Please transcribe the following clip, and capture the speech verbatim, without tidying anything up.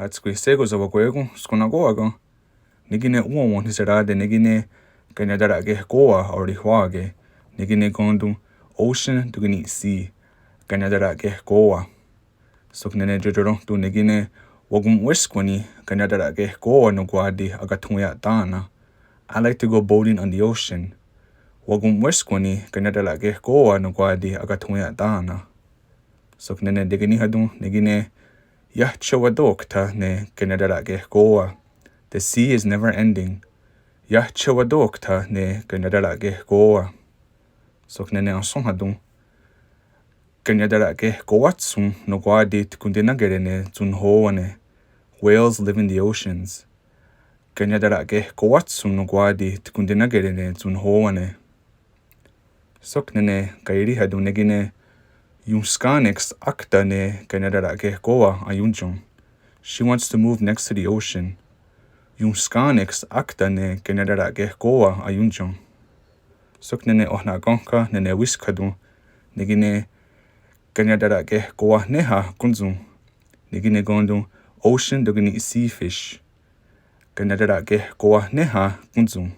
Átskwi shé:kon sewakwé:kon, skennen'kó:wa ken? Ne kí:ken òn:wa wenhniserá:te ne kí:ken Kaniatarakehkó:wa aorihwà:ke, ne kí:ken kén:ton ocean tóka' ni' sea, Kaniatarakehkó:wa. Sok nè:ne tiotirón:ton ne kí:ken wakon'wéskwani Kaniatarakehkó:wa nonkwá:ti akathonwia'tà:na. I like to go boating on the ocean. Wakon'wéskwani Kaniatarakehkó:wa nonkwá:ti akathonwia'tà:na. Sok nè:ne tekeníhaton ne kí:ken iah tiowatóktha ne Kaniatarakehkó:wa. The sea is never ending. Iah tiowatóktha ne Kaniatarakehkó:wa. Sok nè:ne enhsónhaton Kaniatarakehkowátshon nonkwá:ti tkontinákere ne tsohnhowá:ne. Whales live in the oceans. Kaniatarakehkowátshon nonkwá:ti tkontinákere ne tsohnhowá:ne. Sok nè:ne kaieríhaton ne kí:ken ionskà:neks ákta ne Kaniatarakehkó:wa aióntien. She wants to move next to the ocean. Ionskà:neks ákta ne Kaniatarakehkó:wa aióntien. Sok nè:ne ohnà:ken'kha nè:ne wískhaton ne kí:ken Kaniatarakehkowahnéha kéntsion. Ne kí:ken kén:ton ocean tóka' ni' sea fish. Kaniatarakehkowahnéha kéntsion.